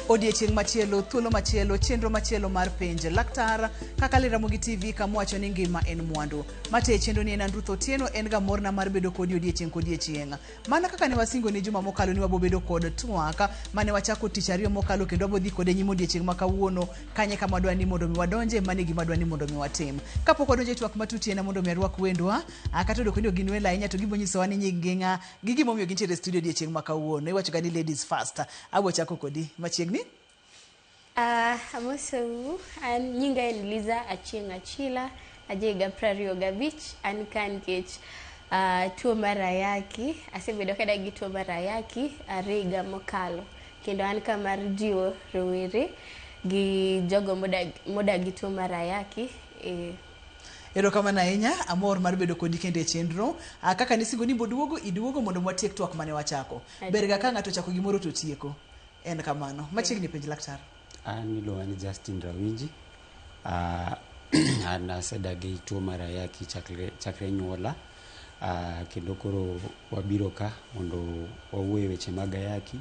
Odiechieng' machielo, thuolo machielo, chenro machielo mar penj laktar kaka le Ramogi TV kama wacho ni ngima en mwandu. Mate chenro ni en an Ruth Otieno, en ga morna mar bedo kodi odiechieng' kodiechieng'. Mana kaka ne wasingo ni juma mokalo ni wabo bedo kod twak mane wachako tich ariyo mokalo kendo wabo dhi kode nyime odiechieng' ma kawuono kanye kama wadwa ni mondo mi wadonje mane gima wadwa ni mondo mi watim. Kapok wadonjo e twak matut en mondo mi arwak wendwa, kata obedo ni ok gin welo ahinya to gibo nyisowa ni nying gi ng'a gi gimomiyo gintiere e studio odiechieng' ma kawuono. Iwacho ga ni ladies first. Abo chako kodi machiegni. Amosou, an nyinga en Liza Achieng' Achila, aja higa 25, an ka nikech tuo mar ayaki, asebedo kadak gi tuo mar ayaki are higa mokalo. Kendo an ka mar jiwo rowere gi jogo modak gi tuo mar ayaki e Erokamano ahinya, amor mar bedo kodi kendo e chenro. Kaka nisingo ni iboduogo, iduogo mondo watiek twak mane wachako. Ber ga ka ng'ato ochako gimoro to tieko. En kamano. Machiegni penj laktar. An iluonga ni Justin Rawinji. An asedak gi tuo mar ayaki chakre nyuola. Kendo koro wabiro ka mondo wawuo e weche mag ayaki,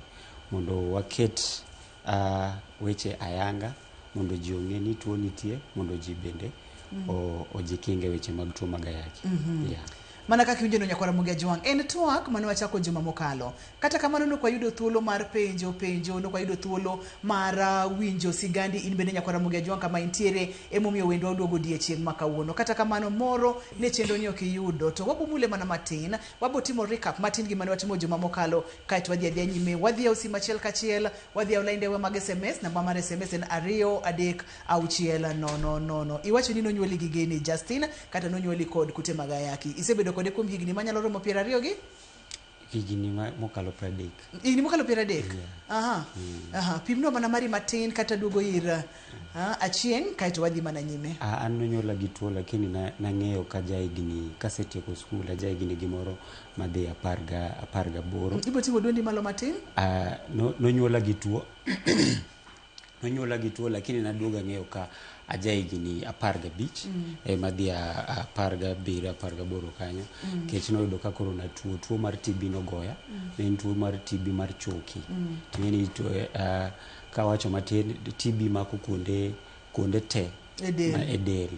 mondo waket weche ayanga mondo ji ong'e ni tuo nitie, mondo ji bende ojikinge e weche mag tuo mag ayaki. Yeah. Mana kaka iwinjo no nyakwar Ramogi Ajwang', en twak mane wachako juma mokalo. Kata kamano nok wayudo thuolo mar penjo penjo, nok wayudo thuolo mar winjo sigandi in bende nyakwar Ramogi Ajwang' kama intiere, emomiyo wendwa oduogo odiechieng' ma kawuono. Kata kamano moro ne chenro ni ok iyudo, to wabomule mana matin, wabotimo recap matin gima ne watimo juma mokalo, kaeto wadhi adhiya nyime, wadhi yawo simu achiel kachiel, wadhi yawo laindewa mag SMS, namba mar SMS en 2 3 6 0 0. Iwacho ni nonyuoli gi gene Justin, kata nonyuoli kod kute mag ayaki. Isebedo kode kuom higni manyalo romo 20 gi? Higni mokalo 30. Higni mokalo 30? Yeah. Aha. Aha. Pimnwa mana mari matin kata duogo ir Achieng' kaeto wadhi mana nyime. An nonyuola gi tuo lakini nang'eyo ka ja higni kasetieko skul aja higni gimoro madhi 18. Ibo ting'o duondi malo matin? Nonyuola gi tuo nonyuola gi tuo lakini naduogo ang'eyo ka aja higni 15 madhi 17 18 kanyo nikech noyudo ka koro natuo tuo mar TB nogoya. Ne en tuo mar TB mar choke. Ting'e ni tuo, kawacho matin TB mako kuonde te E del. E del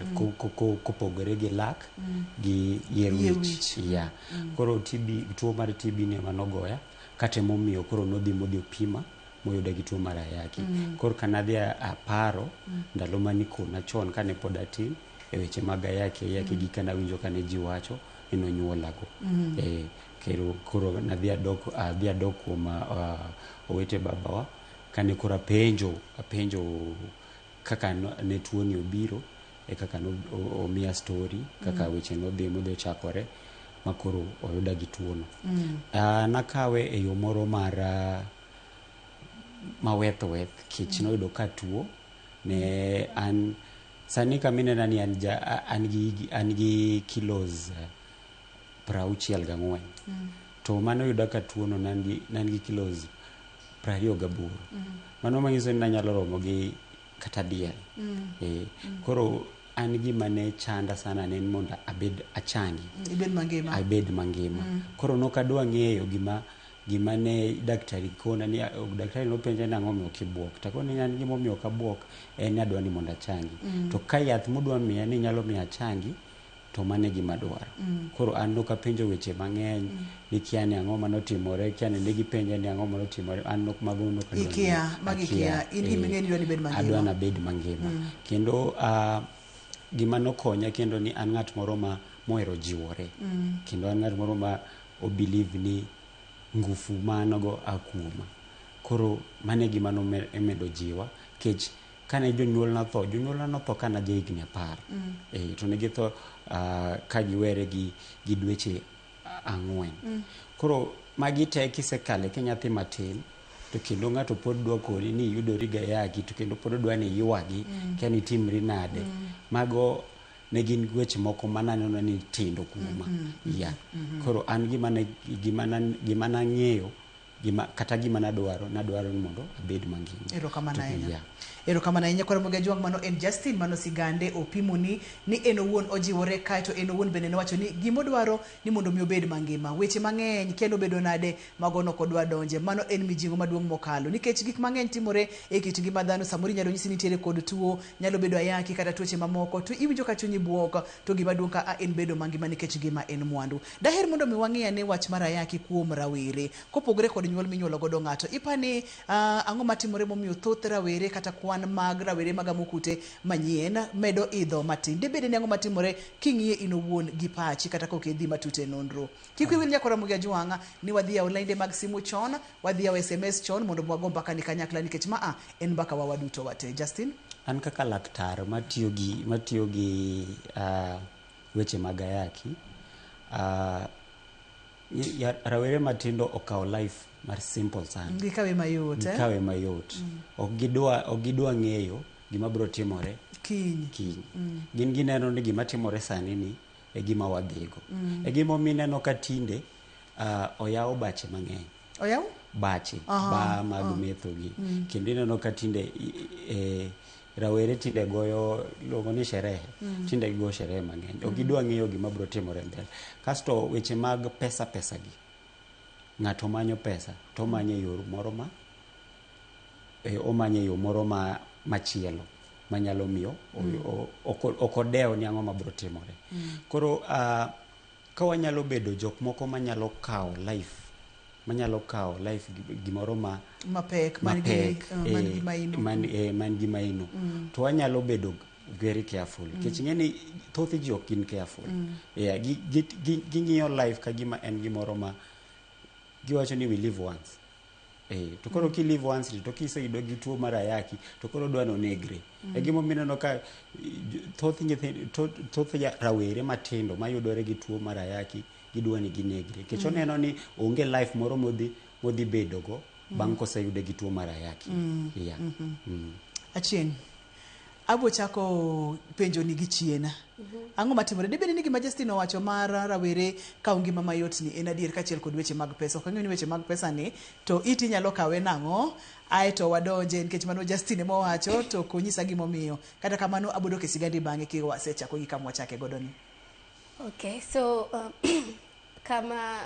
kopogore gi lak gi yier Yie wich. wich. Yeah. Koro TB tuo mar TB ni ema nogoya kata emomiyo koro nodhi modhi opima moyuda gi tuo mar ayaki. Koro ka nadhi aparo ndalo mane ikona chon kane pod atin e weche mag ayaki ayaki gi kanawinjo kane ji wacho ni nonyuolago. Kero koro nadhi adok adhi adok kuom owete babawa kane koro apenjo kaka ne tuo ni obiro e kaka no, omiya story kaka weche nodhi modhi ochakore ma koro oyuda gi tuo no. Nakawe e yo moro mar maweth weth kech noyudo ka tuo ne an sani kaminena ni an, ja, an gi kilos 64 to mano yuda ka tuo no ne an gi kilos 28. Mano manyiso ni nanyalo romo gi kata diel. Koro an gima ne chanda sana ne en mondo abed achangi. Ibed mangima. Abed mangima. Koro nokadwa ng'eyo gima ne daktari kona ni daktari nopenja ni ang'o miyo ok ibuok. To akone ni an gimomiyo ok abuok en ni adwa ni mondo achangi. To ka yath mudwa miya ni nyalo miyo achangi to mano e gima adwaro. Koro an nok apenjo weche mang'eny ni kia ni ang'o manotimore, kia ni ne gipenja ni ang'o manotimore, an nok mago nok adwa Ikia, ng'eyo. mago ikia. In gima ing'eyo ni idwa ni ibed mangima. Adwa ni abed mangima. Kendo gima nokonya kendo ni an ng'at moro ma mohero jiwore. Kendo an ng'at moro ma o believe ni ngufu ma an go a kuoma. Koro mano e gima nomedo jiwa kech kane jonyuolna tho, jonyuolna notho kane aja higni 10. To ne githo ka giwere gi dweche 4. Koro magi te kisekale ka nyathi matin to kendo ng'ato pod dwa koni ni iyudori gi ayaki to kendo pod odwa ni iywagi kia ni itimri nade. Mago ne gin weche moko mananeno ni tindo kuoma. Yeah. Koro an gima nang'eyo gima, kata gima nadwaro ni mondo abed mangima. Erokamano ahinya. Yeah. Erokamano ahinya koro Ramogi Ajwang', mano en Justin, mano sigande opimoni ni en owuon ojiwore kaeto en owuon bende nowacho ni gimodwaro ni mondo mi obed mangima. Weche mang'eny kendo obedo nade mago nok odwa donje. Mano en mijing'o maduong' mokalo nikech gik mang'eny timore e kit ngima dhano. Samoro inyalo nyisi ni nitiere kod tuo, nyalo bedo ayaki kata tuoche mamoko, to iwinjo ka chunyi buok, to gima duong' ka a en bedo mangima nikech ngima en mwandu. Daher mondo mi wang'i ane wach mar ayaki kuom rawere. Kopogore kod nyuol minyuolo godo ng'ato, ipani ang'o matimore momiyo thoth rawere kata kwan mag rawere magamo kute manyien medo idho matin? Debede ni ang'o matimore king'iye in owuon gi pachi kata kok idhi matut e nonro? Kik wiyi wil nyakora Ramogi Ajwang' ni wadhi yawo lainde mag simu chon, wadhi yawo SMS chon mondo wago mbaka ni kanyakla nikech maa en mbaka wa waduto wate. Justin? An kaka laktar matiyo gi matiyo gi weche mag ayaki, rawere matindo okawo life mar simple sana. Gikawe mayot, eh? Gikawe mayot. Ok gidwa ok gidwa ng'eyo gima biro timore Kiny. kiny. Gin gineno ni gima timore sani ni e gima wadhigo. E gima omiyo ineno ka tinde oyaw bache mang'eny. Oyaw? Bache, ba mag metho gi. Kendo ineno ka tinde rawere tinde goyo iluongo ni sherehe. Tinde gigo sherehe mang'eny. Ok gidwa ng'eyo gima biro timore mbele. Kasto weche mag pesa pesa gi. Ng'ato manyo pesa to omanyo e yor moro ma omanyo e yo moro ma machielo manyalo miyo ok odew ni ang'o mabiro timore. Koro ka wanyalo bedo jok moko manyalo kawo life manyalo kawo life gimoro ma mapek, man gi mapek, man gi maino. Man gi maino to wanyalo bedo very careful nikech ing'e ni thoth ji ok gin careful. Yeah, ging'iyo life ka gima en gimoro ma giwacho ni we live once. To koro ki live once ni to kiseyudo gi tuo mar ayaki to koro odwa nonegre. E gimomiyo ineno ka thoth nyithindo thoth rawere matindo mayudore gi tuo mar ayaki gidwa ni ginegre nikech oneno ni onge life moro modhi bedo go bang' koseyude gi tuo mar ayaki. Yeah. Achieng', abo chako penjo ni gi chien. Ang'o matimore? Dibed ni gima Justin owacho mar rawere kawo ngima mayot ni en adier kaachiel kod weche mag pesa. Ok ang'eyo ni weche mag pesa ni to iti nyalo kawe nang'o? Aeto wadonje nikech mano Justin ema owacho to ok onyisa gimomiyo. Kata kamano abo dok e sigandi bang'e kiwasechako gi kama wachake godo ni. Okay, so kama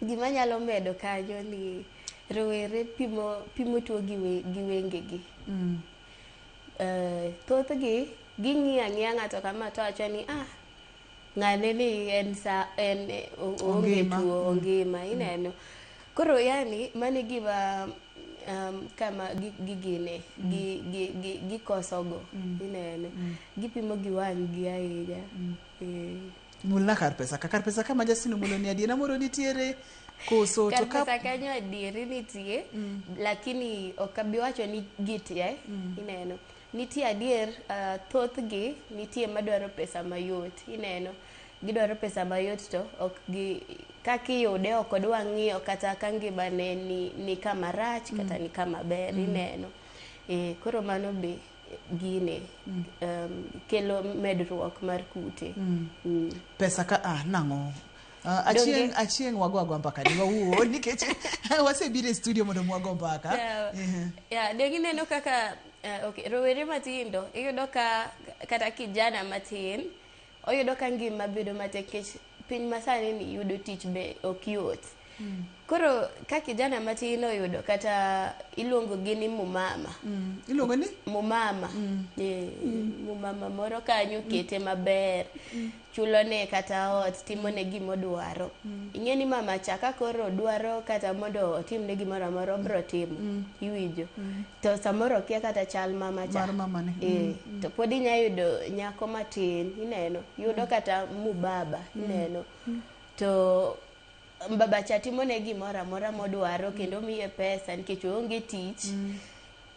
gima nyalo medo kanyo ni rowere pimo tuo gi wengegi. Thothgi ging'iyo ang'iya ng'ato kama to wacho ni ng'ane ni en sa en oonge Ongima. tuo ongima ineno. Koro yani mano e gima kama gigine gikosogo ineno. Gipimo gi wang' gi ahinya. Mulna kar pesa ka. Kar pesa kama Justin omulo ni adiera moro nitiere koso to Kar ka pesa kanyo adieri nitie, lakini ok abi wacho ni gitie, ineno. Nitie adier, thothgi nitie madwaro pesa mayot, ineno. Gidwaro pesa mayot to ok gi kaka iyude ok odwa ng'iyo kata ka ngimane ni kama rach kata ni kama ber, ineno. Koro mano be gine kelo medruok mar kute. Pesa ka nang'o? Achieng' achieng' wago agoa mbaka ni wawuo nikech wasebiro e studio mondo wago mbaka. Yeah, donge ineno kaka okay, rowere matindo iyudo ka kata kijana matin oyudo ka ngima bedo matek nikech piny masani ni yudo tich be ok yot. Koro ka kijana matin oyudo kata iluongo gi ni mumama. Iluongo ni? Mumama. Mumama moro kanyo kete maber. Chulone kata ot, timone gimodwaro. Ing'e ni mama cha ka koro dwaro kata mondo otimne gimoro amora obiro timo. Iwinjo. To samoro okia kata chal mama cha. Mar mamane. To pod inya yudo nyako matin, ineno. Yudo kata mubaba, ineno. To baba cha timone gimoro amora modwaro kendo miye pesa nikech oonge tich.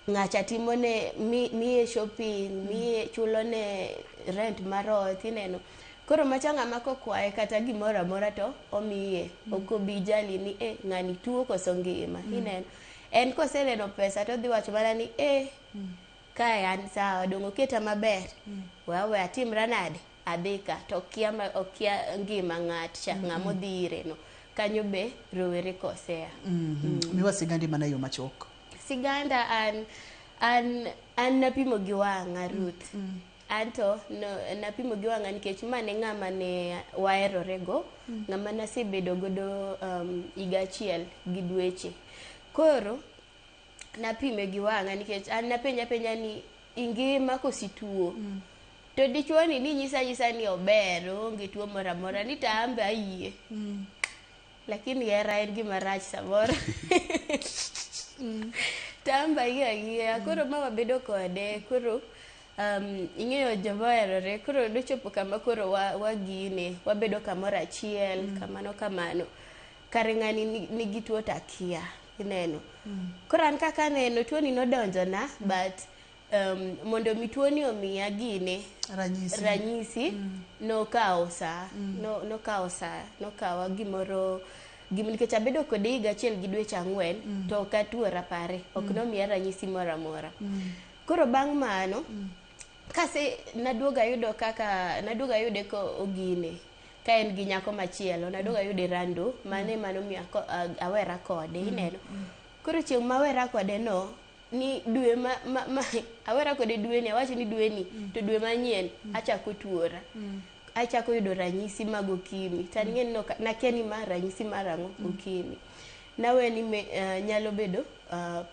Ng'acha timone miye shopping, miye chulone rent mar ot, ineno. Koro macha ng'ama kokwaye kata gimoro amora to omiye. Ok obi jali ni ng'ani tuo koso ngima, ineno. En koseneno pesa to odhi wacho mana ni kae an sawa, dong' oketa maber. We aweya atimra nade? Adhi ka to okia ngima ng'at cha, ng'ama odhi ire no. Kanyo be rowere kosea. Miwa sigandi mana e yo machuok. Siganda an An an napimo gi wang'a Ruth. Anto no, napimo gi wang'a nikech ma ne ng'ama ne waherore go, ng'ama nasebedo godo higa achiel gi dweche. Koro napime gi wang'a nikech an napenja penja ni ingima kosi tuo. To dichuo ni ninyisa anyisa ni ober, oonge tuo moro amora, ni to an be ayie. Lakini hera en gima rach samoro. To an be ayie ayieya. Koro ma wabedo kode, koro ing'eyo joma oherore, koro nochopo kama koro wagine, wabedo kamoro achiel, kamano kamano. Kare ng'ani nigi tuo to akia, ineno. Koro an kaka aneno, tuoni nodonjona, but mondo mi tuoni omiya gine, Ranyisi. Ranyisi nokawo saa, nokawo saa, nokawa gimoro nikech abedo kode higa achiel gi dweche 4 to ok atuora pare, ok nomiya ranyisi moro amora. Koro bang' mano, kase naduogo ayudo kaka naduogo ayude ko ogine ka en gi nyako machielo, naduogo ayude rando, mano ema nomiyo awera kode, ineno. Koro chieng' ma awera kode no, ni dwe ma awera kode dwe ni, awacho ni dwe ni, to dwe manyien achako tuora. Achako yudo ranyisi mag okimi. To an ing'e ni nakia ni ma ranyisi mar ang'o okimi. Nawe ni nyalo bedo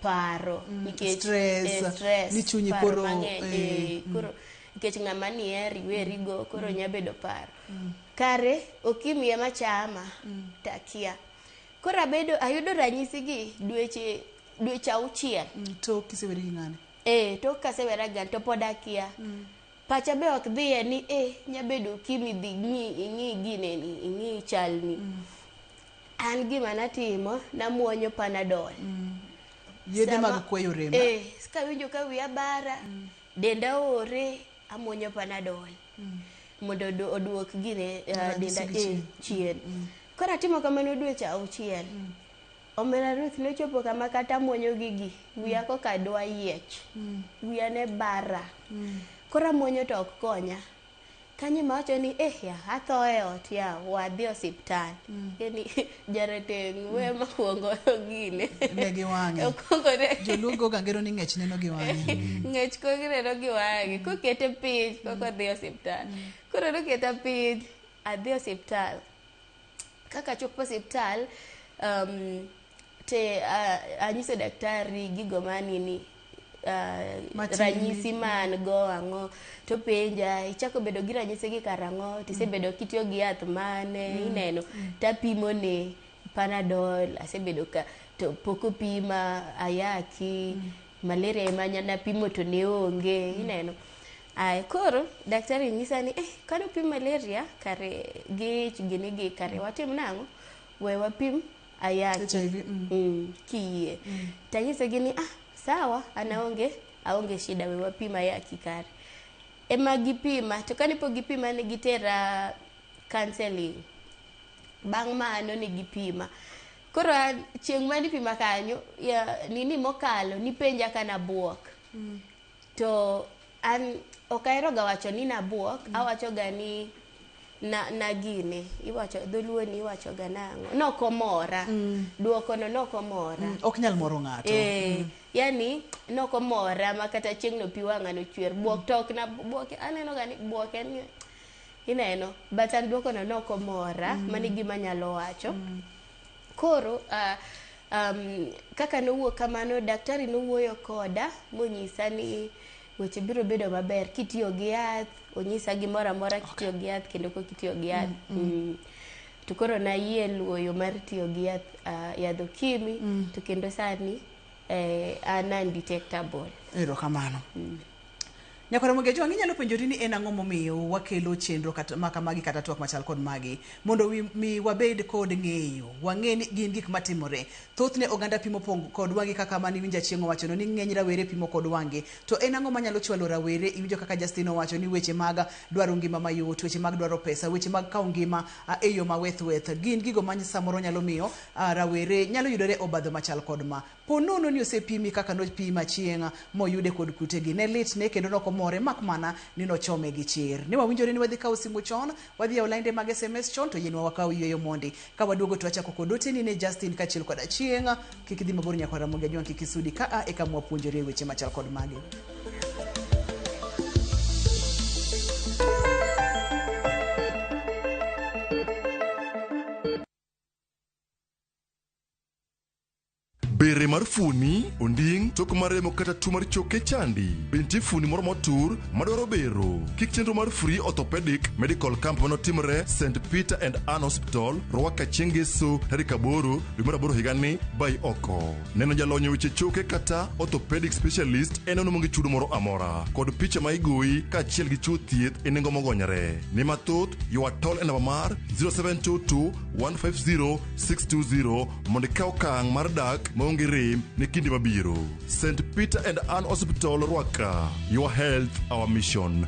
paro nikech Stress, stress, ni chunyi paro koro, mang'eny, koro nikech ng'ama nihero iwerigo, koro nya bedo paro. Kare okimi ema chama, takia. Koro abedo ayudo ranyisi gi dweche 6. To kiseweri gi ng'ani? Tok kasewera gi ng'ani to pod akia. Pacha be ok dhiye ni nyabedo okimi, dhi ng'i, ing'i gineni, ing'i chalni. An gima natimo, namuonyo Panadol. Yedhe mag kweyo rem. Kawinjo ka wiya bara, denda oore, amuonyo Panadol. Mondo oduok gine, Ranyisi denda, gi chien. Chien. Koro atimo kamano dweche 6. Omera Ruth nochopo kama kata muonyo gigi, wiya koka dwa yiech. Wiya ne bara. Koro amuonyo to ok konya. Kanyo ema awacho ni, ya, atho e ot, ya, wadhi osiptal. Yani, jarateng' we makuongo gine. Ne gi wang'e. Okuongo ne. Joluo goga ngero ni ng'ech neno gi wang'e. Ng'ech kok neno gi wang'e. Kokete piny, kok odhi osiptal. Koro noketa piny, adhi osiptal. Kaka achopo osiptal, te anyiso daktari gigo manini, Matimi. Ranyisi ma an go ang'o, to penja ichako bedo gi ranyisi gi karang'o, tisebedo kitiyo gi yath mane, ineno, tapimone Panadol, asebedo ka to pok opima ayaki, malaria ema napimo to ne onge, ineno. Ay, koro daktari nyisa ni kane opim malaria kare gi ich gini gi kare watim nang'o, we wapim ayaki. HIV. Kiyie. Tanyise gi ni sawa, an aonge shida, we wapim ayaki kare. Ema gipima, to kane pok gipima ne gitera counseling. Bang' mano ne gipima. Koro an chieng' mane ipima kanyo, ya, nini mokalo, nipenja ka nabuok. To an ok ahero ga wacho ni nabuok, awacho ga ni na gine, iwacho dholuo ni iwacho ga nang'o. Nokomora. Duoko no nokomora. Ok nyal moro ng'ato. Yani nokomora ma kata chieng' no pi wang'a nochwer. Buok to ok na buok, aneno ga ni buok en ni ineno, but an duoko no nokomora, mano e gima anyalo wacho. Koro kaka nowuok kamano, daktari nowuoyo koda monyisa ni weche biro bedo maber kitiyo gi yath, onyisa gimoro amora kitiyo gi yath kendo kok itiyo gi yath. To koro nayie luwo yo mar tiyo gi yath, yadh okimi, to kendo sani an undetectable. Erokamano. Nyakwar Ramogi Ajwang', inyalo penjori ni en ang'o momiyo wakelo chenro kata ma kamagi kata twak machal kod magi mondo mi wabed kod ng'eyo, wang'e ni gin gik matimore. Thothne oganda pimo kod wang'gi kaka mane iwinjo Achieng' owachono ni ng'eny rawere pimo kod wang'gi. To en ang'o manyalo chwalo rawere? Iwinjo kaka Justin owacho ni weche mag dwaro ngima mayot, weche mag dwaro pesa, weche mag kawo ngima e yo maweth weth, gin gigo ma samoro nyalo miyo rawere nyalo yudore obadho machal kod ma. Po nono ni osepimi kaka nopim Achieng' moyude kod kutegi, ne litne kendo nokomor. omore mak mana ni nochome gi chir. Ne wawinjore ni wadhi kawo simu chon, wadhi yawo lainde mag SMS chon, to yienwa wakaw yueyo mondi. Ka waduogo to wachako kod oteni ne Justin kaachiel kod Achieng'. Kik idhi mabor nyakwar Ramogi Ajwang', kik isudi ka a eka mwapuonjore weche machal kod magi. Bere mar fuoni, onding', tok mar remo kata tuo mar choke chandi. Be nitie fuoni moro motur madwaro bero? Kik chenro mar Free Orthopedic Medical Camp manotimre St. Peter and Ann Hospital, Ruaka chieng' Ngeso tarik 8 dwe mar 8 higani bai oko. Neno jalony e weche choke kata orthopedic specialist en nono maonge chudo moro amora kod picha ma igoyi kaachiel gi chiwo thieth e nengo mogonyore. Ne mathoth, ywa tol e namba mar 0722 150 620 mondo ikaw okang' mar dak maonge rem ne kinde mabiro. St. Peter and Ann Hospital, Ruaka. Your health, our mission.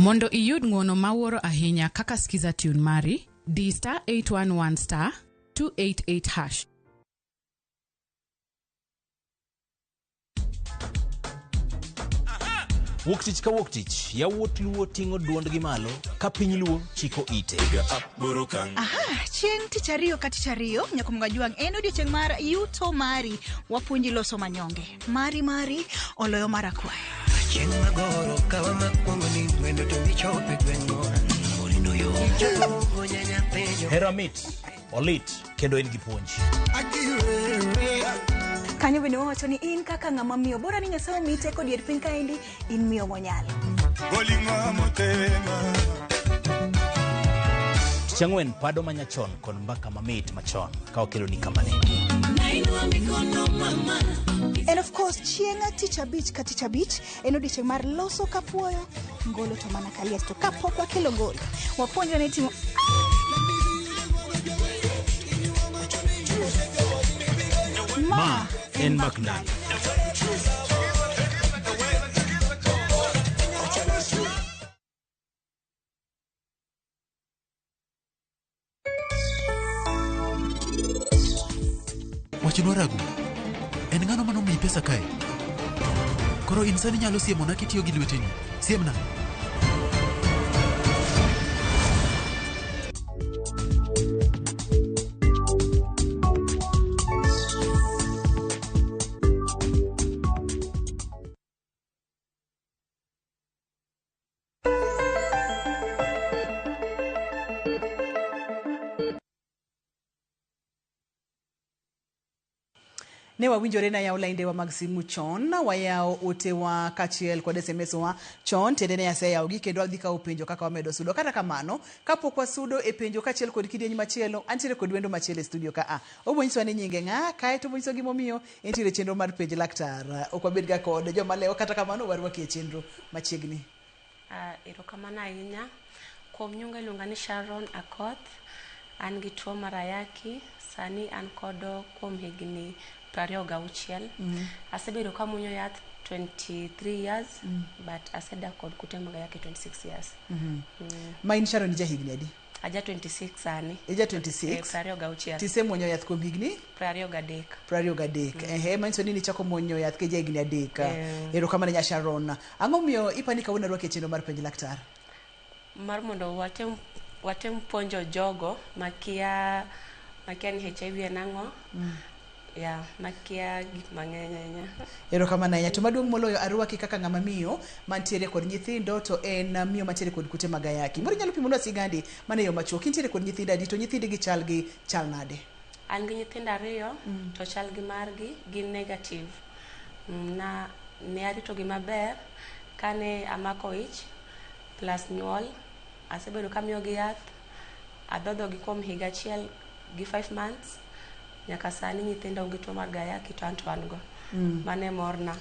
Mondo iyud ng'uono mawuoro ahinya kaka Skiza Tune mari, di star 811 star 288 hash. Wuok tich ka wuok tich, yawuot Luo ting'o duondgi malo ka piny Luo chiko ite. Aha, chieng' tich ariyo ka tich ariyo Nyakumongo Ajwang' en odiochieng' mar yuto mari. Wapuonji loso manyonge. Mari mari oloyo mar akwaya. Chieng' magoro kawa makwongo ni wendo to michope gweng'wa Orindo yo gonya nyapenjo Hera mit, olit, kendo en gi puonj. Kanyo bende wawacho ni in kaka ng'ama miyo bora ni Nyasaye omiyi teko dier piny kaendi in miyo monyalo. Tich ang'wen, pado manyachon kod mbaka mamit machon ka wakeloni kamane. And of course chieng' tich abich ka tich abich en odiochieng' mar loso kapuoyo ngolo to mana kaliet to kapok wakelo ngolo wapuonjre ni timo Ma en Mbak Ndalo. Wachnwa Ragu, en ng'ano manomiyi pesa kae? Koro in sani inyalo siemona kitiyo gi lweteni. Siemna. Ne wawinjore na yawo laindewa mag simu chon, wayawo otewa kaachiel kod SMS wa chon, tiende ne aseyawogi kendo adhi kawo penjo kaka wamedo sudo. Kata kamano, kapok wasudo e penjo kaachiel kod kidieny machielo, antiere kod wendo machielo e studio ka a. Obiro nyisowa ni nyinge ng'a, kae to obiro nyisowa gimomiyo entiere e chenro mar penj laktar. Ok wabed ga kod joma lewo, kata kamano warwaki e chenro machiegni. Erokamano ahinya. Kuom nyinga iluonga ni Sharon Akoth. An gi tuo mar ayaki. Sani an kodo kuom higni 26. Asebedo kamuonyo yath 23 years, but asedak kod kute mag ayaki 26 years. Ma in Sharon ija higni adi? Aja 26 sani. Ija 26? 26. Tisemuonyo yath kuom higni? 23. 23. Ehe, manyiso ni nichako muonyo yath ka ija higni 3. Eh. Erokamano nya Sharon. Ang'o momiyo ipani kawuono arwaki e chenro mar penj laktar? Mar mondo watem puonjo jogo makia ni HIV en ang'o. Yeah, makia gik mang'eny ahinya. Erokamano ahinya. To maduong' moloyo arwaki kaka ng'ama miyo mantiere kod nyithindo to en miyo mantiere kod kute mag ayaki. Moro inyalo pimonwa sigandi mana e yo machuok. Intiere kod nyithindo adi to nyithindi gi chal gi chal nade? An gi nyithindo 2 to chal gi margi gin negative. Na ne aritogi maber kane amako ich plus nyuol. Asebedo kamiyogi yath, adhodhogi kuom higa achiel gi 5 months. Nyaka sani nyithindo onge tuo mar ayaki to an to an go. Mano e morna.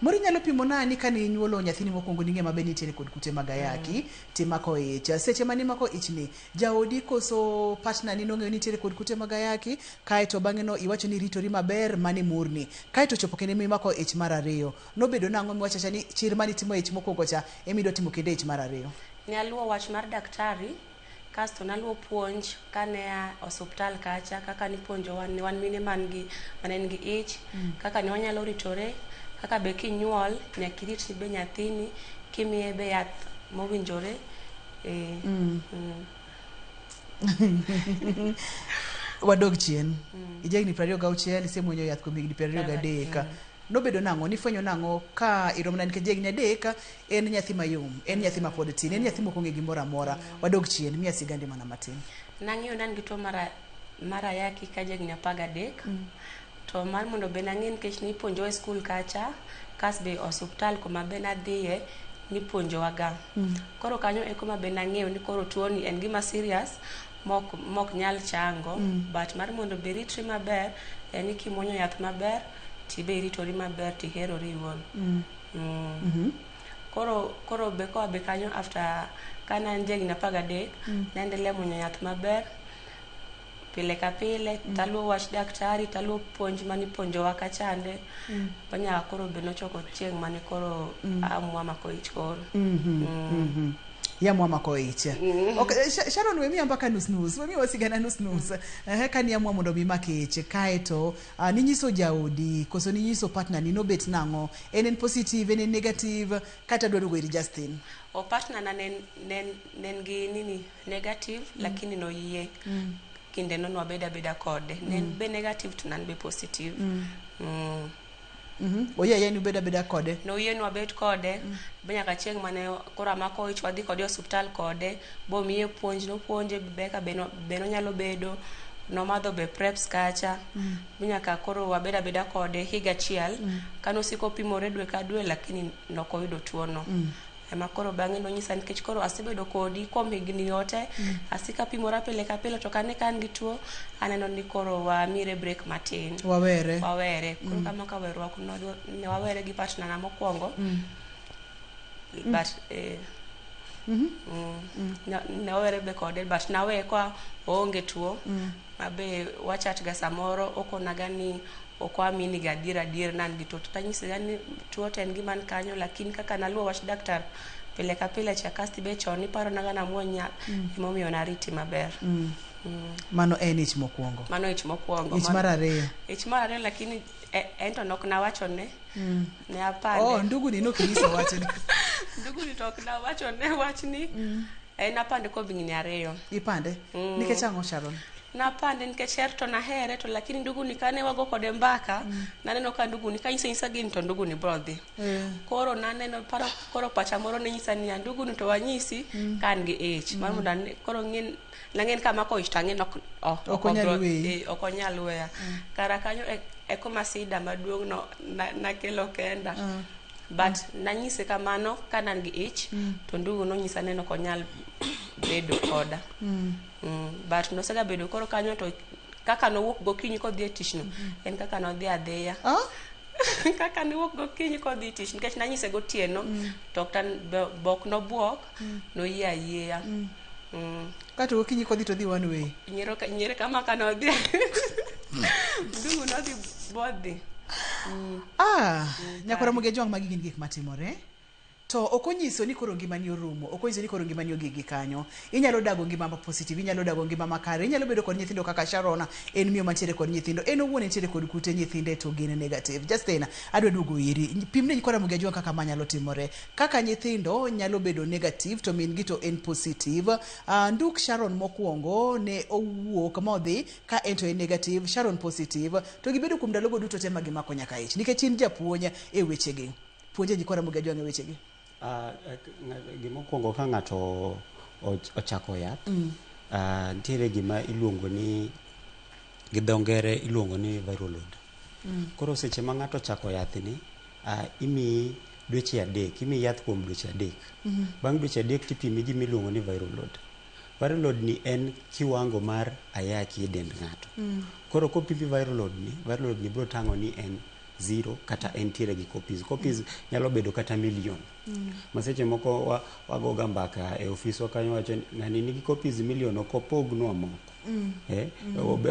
Moro inyalo pimo na ni kane inyuolo nyathini mokwongo ning'e maber ni nitiere kod kute mag ayaki timako ich. Seche mane imako ichni, jaodi koso partner ni nong'eyo ni nitiere kod kute mag ayaki, kaeto bang'e no iwacho ni iritori maber mane morni. Kaeto ochopo kinde mimako ich mar ariyo. Nobedo nang'o miwacho awacha ni chir mane itimo e ich mokwongo cha ema idwa timo kendo e ich mar ariyo? Ne aluwo wach mar daktari kasto naluwo puonj kane a osuptal kacha kaka nipuonjowa ne wan mine man gi mane nigi ich kaka ne wanyalo ritore kaka be kinyuol nyaka irit be nyathini kimiye be yath mowinjore Wadog chien. Ijahigni 26, isemuonyo yath kuom higni 23. Nobedo nang'o? Nifwenyo nang'o ka iromo nade? Nikech jahigni 3 en nyathi mayom, en nyathi mapod tin, en nyathi mok ong'e gimoro amora. Wadog chien, miya sigandi mana matin. Nang'eyo ni an gi tuo mar ayaki ka jahigni 13 to mar mondo be nang'e nikech nipuonjowa e skul kacha kas be osuptal kuma be nadhiye nipuonjowa ga. Koro kanyo e kuma be nang'eyo ni koro tuoni en gima serious mok nyal chango but mar mondo be ritri maber en ni kimuonyo yath maber tibe iritori maber tiherori iwuon. Koro be koa be kanyo after kane an jahigni 13 naendelea muonyo yath maber pile ka pile taluwo wach daktari taluwo puonj manipuonjowa kachande manyaka koro be nochoko chieng' mane koro amua mako ich koro. Iamua mako ich. Okay, Sharon we miya mbaka nus nus, we miwa sigana nus nus. Ka niamua mondo mi mak ich, kaeto ninyiso jaodi koso ninyiso partner ni nobet nang'o? En positive, en negative, kata adwa duogo ir Justin. O partner na ne en gi nini negative lakini noyie. Kinde no nwabeda abeda kode. Ne en be negative to nan be positive. Oyie ayie ni ubed abeda kode? Noyie ni wabed kode be nyaka chieng' mane koro amako ich wadhi kode e osuptal kode bomiye puonj nopuonje be ka be nonyalo bedo nomadho be preps kacha nyaka koro wabed abeda kode higa achiel kanosiko pimore dwe ka dwe lakini nokoyudo tuo no. Ema koro bang'e nonyisa nikech koro asebedo kodi kuom higni yote asika pimora pile ka pile to kane ka an gi tuo aneno ni koro wamire break matin. Wawere. Wawere. Koro kama ka weruok ne wawere gi partner na mokwongo. But ne wawere be kode but naweye ka oonge tuo mabe wachat ga samoro okonaga ni ok waamini ga adier adier na an gi tuo to tanyise ga ni tuo to en gima ni kanyo lakini kaka naluwo wach daktar pile ka pile cha kasto be chon iparonaga namuony yath emomiyo nariti maber. Mano en ich mokwongo. Mano ich mokwongo. Ich mar ariyo. Ich mar ariyo lakini en to nok nawachone. Ne apande. Oh, ndugu ni nokinyiso wachni. Ndugu ni to ok nawachone wachni. En apande kuom higni 2. Ipande? Nikech ang'o Sharon? Napande nikech her to nahere to lakini ndugu ni kane wago kode mbaka naneno ka ndugu ni kanyise nyisa gini to ndugu ni bro dhi. Koro naneno paro koro pacha moro ne nyisa niya ndugu ni to wanyisi ka an gi ich. Mar mondo koro ng'e nang'e ni kamako ich to ang'e ni ok onyal weyi. Ok onyal weya. Kara kanyo e kuma sida maduong' no nakelo kenda. But nanyise kamano ka an gi ich to ndugu nonyisa ni ok onyal bedo koda. But nosega bedo koro kanyo to kaka nowuok gokinyi kodhi e tich no en kaka nodhi adhiya. Kaka nowuok gokinyi kodhi e tich nikech nanyise gotieno to bok nobuok noyie ayieya. Kato gokinyi kodhi to dhi one way. Nyiero kama ka nodhi. Ndugu nodhi bodhi. Nyakora Ramogi Ajwang' magi gin gik matimore. To ok onyiso ni koro ngimani orumo, ok onyiso ni koro ngimani ogik gi kanyo. Inyalo dago ngima ma positive, inyalo dago ngima makare, inyalo bedo kod nyithindo kaka Sharon, en miyo mantiere kod nyithindo, en owuon entiere kod kute, nyithinde to gin negative. Justin, adwa duogo iri, pimne nyikwa Ramogi Ajwang' kaka ma nyalo timore. Kaka nyithindo nyalo bedo negative to min gi to en positive. Nduk Sharon mokwongo ne owuok modhi ka en to en negative, Sharon positive, to gibedo kuom ndalogo duto te ma gimako nyaka ich. Nikech in japuonj e wechegi. Puonje nyikwa Ramogi Ajwang' e wechegi. Gimokwongo ka ng'ato ochako yath, nitiere gima iluongo ni gi dho ngere iluongo ni viral load. Koro seche ma ng'ato ochako yath ni, imiyi dweche 3, imiyi yath kuom dweche 3. Bang' dweche 3 tipimi gima iluongo ni viral load. Viral load ni en kiwango mar ayaki e dend ng'ato. Koro kopimi viral load ni biro tang'o ni en zero kata entiere gi copies. Copies nyalo bedo kata million. Ma seche moko wagoga mbaka e ofiswa kanyo, wacho ni ng'ani nigi copies million, ok opognwa moko.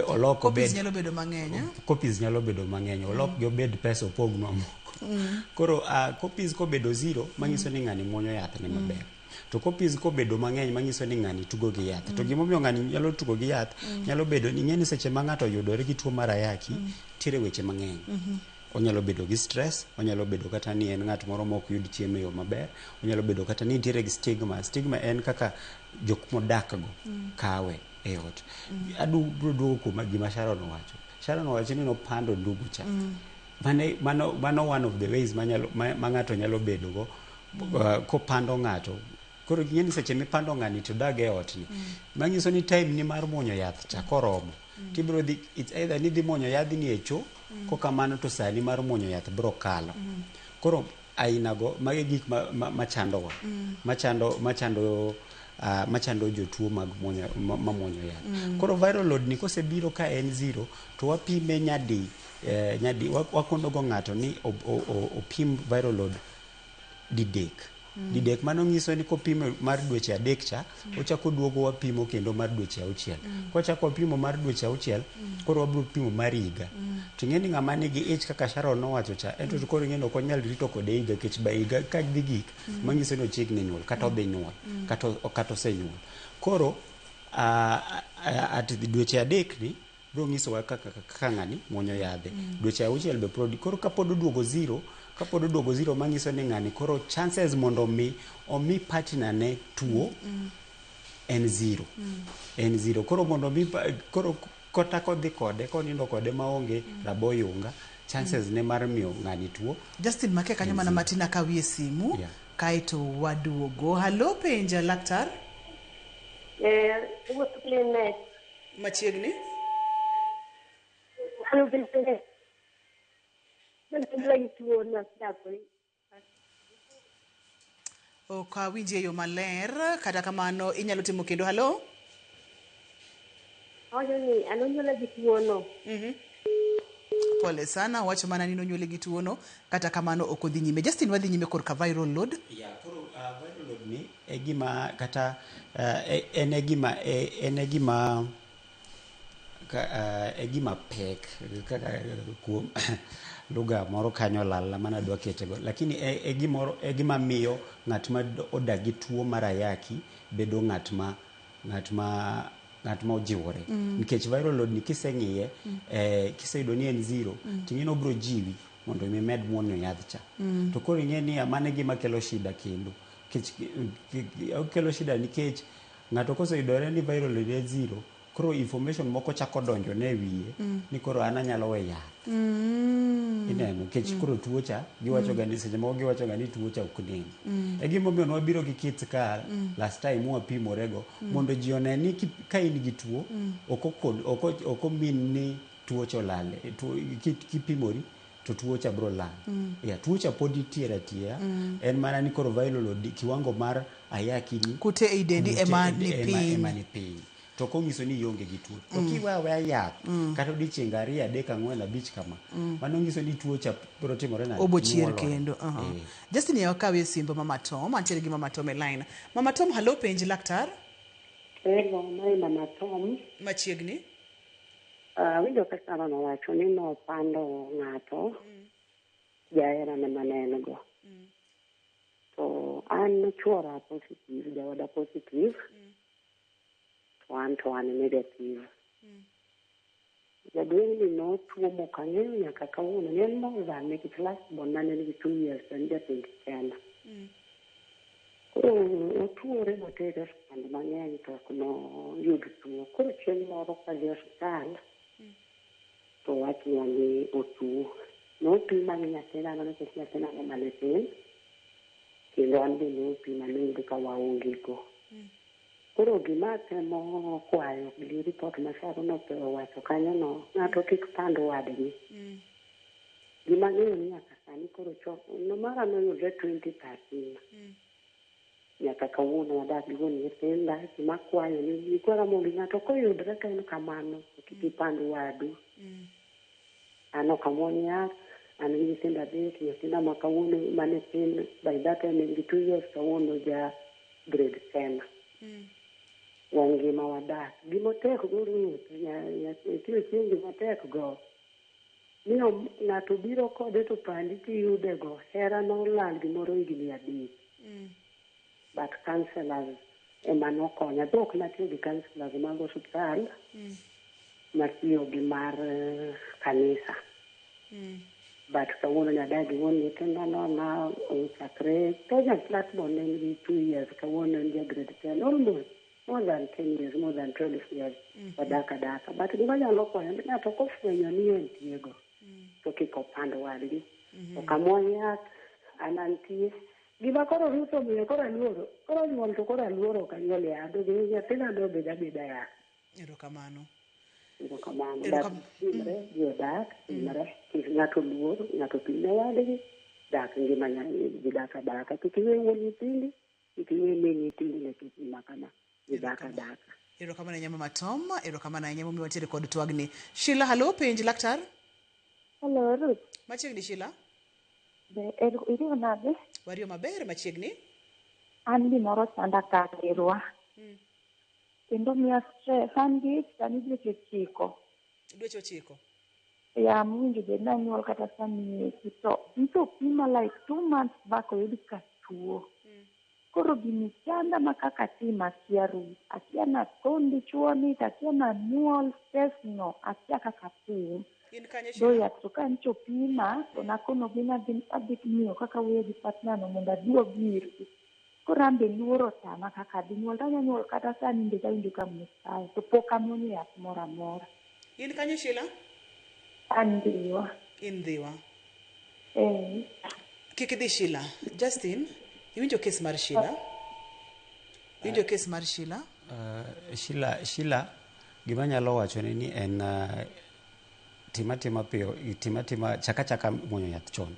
Olok Copies obed nyalo bedo mang'eny, eh? Copies nyalo bedo mang'eny, olok gi obed pesa, opognwa moko. Koro copies kobedo zero manyiso ni ng'ani muonyo yath ne maber, to copies kobedo mang'eny manyiso ni ng'ani tugo gi yath. To gimomiyo ng'ani nyalo tugo gi yath, nyalo bedo ni ing'e ni seche ma ng'ato oyudore gi tuo mar ayaki, nitiere weche mang'eny. Onyalo bedo gi stress, onyalo bedo kata ni en ng'at moro mok yud chiemo e yo maber, onyalo bedo kata ni nitiere gi stigma. Stigma en kaka jok modak go kawe e ot. Adwa duogo kuom gima Sharon owacho. Sharon owacho ni nopando ndugu cha. Mano one of the ways ma ng'ato nyalo bedo go kopando ng'ato. Koro ing'e ni seche mipando ng'ani to dag e ot ni, manyiso ni time ni mar muonyo yath cha koromo, tibiro dhi, it's either ni idhi muonyo yadhni e cho, kokamano to sani mar muonyo yath biro kalo. Koro aina go magi gik machandowa, machando jotuo mag muonyo, ma muonyo yath. Koro viral load ni kosebiro ka en zero, to wapime nyadi wakono go ng'ato ni opim viral load didek. Didek mano nyiso ni kopimo mar dweche 3 cha, ochako duogo wapimo kendo mar dweche 6. Kochako wapimo mar dweche 6, koro wabiro pimo mar higa. To ing'e ni ng'ama nigi ich kaka Sharon nowacho cha, en to koro ing'e ni ok onyal rito kode higa, nikech ba higa ka dhi gik, manyiso ni ochiegni nyuol, kata odhi nyuol, kata osenyuol. Koro at dweche 3 ni biro nyisowa kaka ng'ani muonyo yadhe. Dweche 6 be pod, koro kapod oduogo zero, kapod oduogo zero manyiso ni ng'ani koro chances mondo mi omi partner ne tuo en zero. En zero. Koro mondo mi koro kata kodhi kode, konindo kode maonge raboyunga, chances ne mar miyo ng'ani tuo. Justin, make kanyo mana matin akawie simu. Kaeto waduogo. Halo, penja laktar. Wuoth clinic. Machiegni. An bende gi tuo nachakore. Ok awinji e yo maler, kata kamano inyalo timo kendo. Halo. Awacho ni an onyuola gi tuono. Pole sana, wacho mana ni nonyuole gi tuono, kata kamano ok odhi nyime. Justin, wadhi nyime korka viral load. Yeah, koro viral load ni e gima kata en e gima en e gima e gima pek kaka kuom lugha moro kanyo lal mana adwa ketego, lakini e gimoro e gima miyo ng'at ma odak gi tuo mar ayaki bedo ng'at ma ojiwore, nikech viral load ni kiseng'iye, kiseyudo ni en zero, ting'e ni obiro jiwi mondo mi med muonyo yadh cha. To koro ing'e ni mano e gima kelo shida kendo, nikech okelo shida nikech ng'ato koseyudore ni viral load en zero, koro information moko chako donjo ne e wiye ni koro an anyalo we yath. Ineno, nikech koro tuo cha giwacho ga ni seche moko giwacho ga ni tuo cha ok nen. E gimomiyo nwabiro gi kits ka last time mwapimorego mondo ji one ni ka in gi tuo, ok omin ni tuo cha olal. Kipimori to tuo cha biro lal. Yeah, tuo cha pod nitiere atiera, en mana ni koro viral load, kiwango mar ayaki ni Kute ei dendi kute ema ni piny. Ema ni piny. To ok onyiso ni ionge gi tuo. To kiwe aweya yath kata odiochieng' 2, 3, 4, 5 kama, mano nyiso ni tuo cha biro timore nade? Obo chier Nyuolore. kendo. Eh. Justin, yaw kawie simb Mama Tom, antiere gi Mama Tom e line. Mama Tom, halo, penj laktar. Hello, mae Mama Tom. Machiegni. Awinjo ka Sharon owacho ni nopando ng'ato, jaherane mane en go. To an chuora positive, jaoda positive, to an negative. Jaduong'ni notuo mok ang'eyo nyaka kawuono, ne en more than, nikech last born na ne nigi 2 years to en ja 20 kenda. Koro otuore motere e osiptande mang'eny to ok noyud tuo. Koro chieng' moro kadhi e osiptal to owachnwa ni otuo. Nopima gi nyathina nikech nyathina no mane tin, kendo an be nopima noyud ka waonge go. Koro gima atemo kwayo gi report ma Sharon owacho kanyo no, ng'ato kik pand wadgi. Gima ang'eyo ni nyaka sani koro no mara noyudre 2013. Nyaka kawuono wadak gi wuon nyithinda. Gima akwayo ni nyikwa Ramogi, ng'ato koyudre ka en kamano to kik ipand wadu. An ok amuony yath. An gi nyithindo adek, nyathina ma kawuono mane tin by that time en gi 2 years, kawuono ja grade 10. Wangima wadak. Gimotek go Ruth, nyathi Ochieng' gimotek go. Ni ng'ato biro kode to pandi tiyude go. Hera nolal gimoro higni 3. But counselors ema nokonya. Dhok natiyo gi counselors mag osiptal, natiyo gi mar kanisa. But kawuono nyadak gi wuon nyithinda no na ochakre Kenya last born ne nigi 2 years, kawuono en ja grade 10, almost more than 10 years, more than 12 years wadak adaka. But gima nyalo konyo ni ng'ato kofwenyo ni entie go to kik opand wadgi. Ok amuony yath, an antie. Gima koro Ruth omiyo koro aluoro, koro nyuol to koro aluoro ok anyuol yath. Nyathina dobed abeda yath. Erokamano. Erokamano. Erokamano. But timre, ji odak, timre. Kik ng'ato luor, ng'ato pim ne wadgi, dak ngima ji dak adaka. Kik iwe wuon nyithindi, kik iwe min nyithindi nikech gima kama. Ji dak adaka. Erokamano ahinya Mama Tom, erokamano ahinya momiyo wantiere kod twagni. Sheila, halo, penj laktar. Hello, Ruth. Machiegni Sheila. Be iriyo nade? Wariyo maber machiegni. An gimoro chanda ka kerwa. Kendo miya stress. An gi ich sani dweche 9. Dweche 9. Ya mowinjo bed ni anyuol kata sani eki to nyiso opima like 2 months back oyud ka tuo. Koro gini chanda ma kaka atim akia Ruth. Akia nakon dichuo ni to akia nanyuol stress no akia kaka atim. In kanye Do Sheila? yath to ka nyocha opima to nakonogi ni adhi ng'iyo kaka awuoyo gi partner no mondo aduog irgi. Koro an be luoro otama kaka adhi nyuol to anya nyuol kata sani nikech awinjo ka muoch kayo to pok amuonyo yath moro amora. In kanye Sheila? An Ndhiwa. In Ndhiwa. Eh. Kik idhi Sheila. Justin, iwinjo kes mar Sheila? Iwinjo kes mar Sheila? Sheila, gima anyalo wachone ni en tim atima piyo, tim atima chaka chaka muonyo yath chon.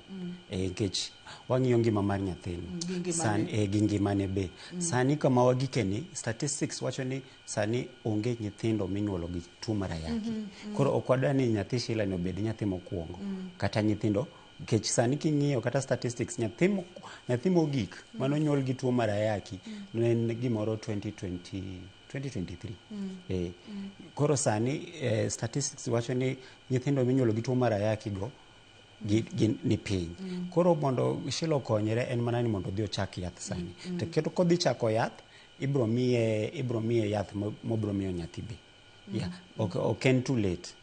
Nikech wang'iyo ngima mar nyathini. Gi ngimane. Gi ngimane be. Sani kama wagike ni, statistics wacho ni sani onge nyithindo minyuolo gi tuo mar ayaki. Koro ok wadwa ni nyathi Sheila ni obed nyathi mokwongo. Kata nyithindo, nikech sani king'iyo kata statistics, nyathi mogik manonyuol gi tuo mar ayaki ne en gimoro 2020, 2023. Koro sani statistics wacho ni nyithindo minyuolo gi tuo mar ayaki go gi ni piny. Koro mondo Sheila okonyre en mana ni mondo odhi ochak yath sani. To kendo kodhi chako yath, ibro miye yath mobro miyo nyathi be. Yeah. Ok en too late.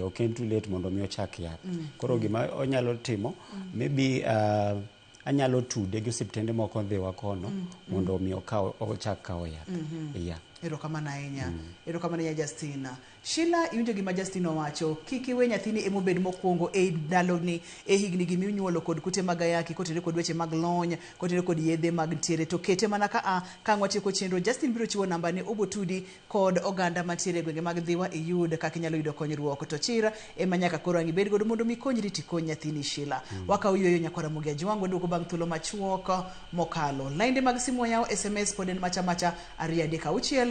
Ok en too late mondo mi ochak yath. Koro gima onyalo timo, maybe anyalo tude gi osiptende moko Ndhiwa kono mondo mi okaw ochak kawo yath. Yeah. Erokamano ahinya. Erokamano ahinya Justin. Sheila, iwinjo gima Justin owacho, kik iwe nyathini emobed mokwongo e ndaloni e higni gi minyuolo kod kute mag ayaki kotenore kod weche mag lony, kotenore kod yedhe mag ntiere to kete mana ka a ka ang' watieko chenro Justin biro chiwo namba ne obotudi kod oganda mantiere e gwenge mag Ndhiwa iyud kaka inyalo yudo konyruok to chir ema nyaka koro ang' ibed godo mondo mi ikonyri tikony nyathini Sheila. Wakawo yueyo nyakwara Ramogi Ajwang' waduogo bang' thuolo machuok mokalo. Lainde mag simu oyaw, SMS pod en macha macha 236 000.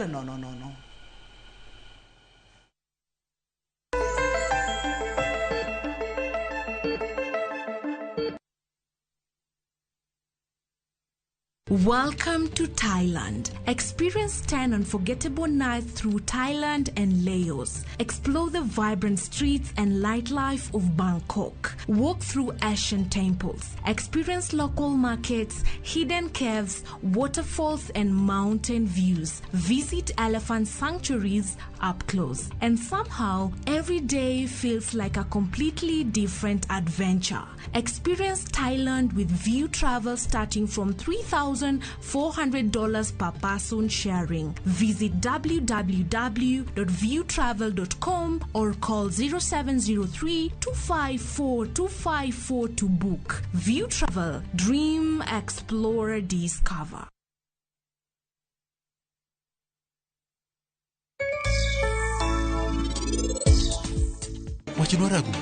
Welcome to Thailand. Experience 10 unforgettable nights through Thailand and Laos. Explore the vibrant streets and nightlife of Bangkok. Walk through ancient temples. Experience local markets, hidden caves, waterfalls, and mountain views. Visit elephant sanctuaries up close. And somehow, every day feels like a completely different adventure. Experience Thailand with View Travel starting from $3,400 per person sharing. Visit www.viewtravel.com or call 0703 254 254 to book. View Travel. Dream, explore, discover. Wachnwa Ragu,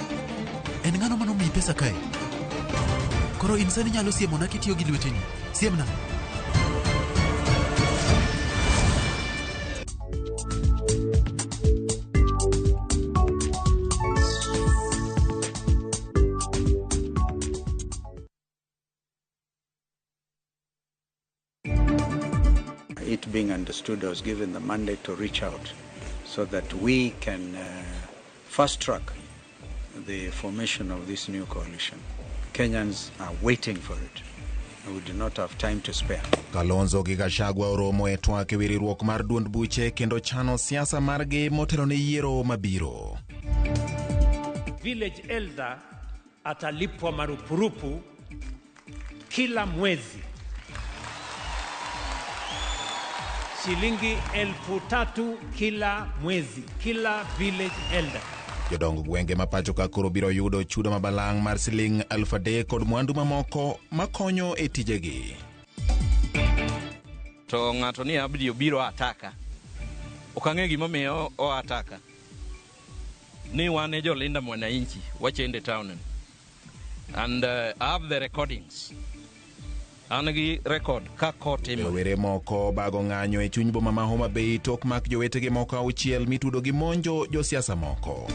en ng'ano manomiyi pesa kae? Koro in sani inyalo siemona kitiyo gi lweteni. Siemna. It being understood, I was given the mandate to reach out so that we can fast track the formation of this new coalition. Kenyans are waiting for it. We do not have time to spare. Kalonzo gi Gachagua oromo e twak e wi riwruok mar duond buche kendo chano siasa margi motelo ne yiero mabiro. Village elder atalipwa marupurupu kila mwezi shilingi 3,000 kila mwezi, kila village elder. Jodong gwenge ma pacho ka koro biro yudo chudo mabalang' mar siling 3,000 kod mwandu mamoko makonyo e tijegi. To ng'ato ni Abdi obiro ataka. Ok ang'e gimomiyo o ataka. Ni wan e jolinda mwananchi wachende town. And I have the recordings. An gi record ka kotimo. Rowere moko bago ng'anyo e chuny boma ma Homa Bay tok mak jowetegi moko 6 mitudo gi monjo josiasa moko.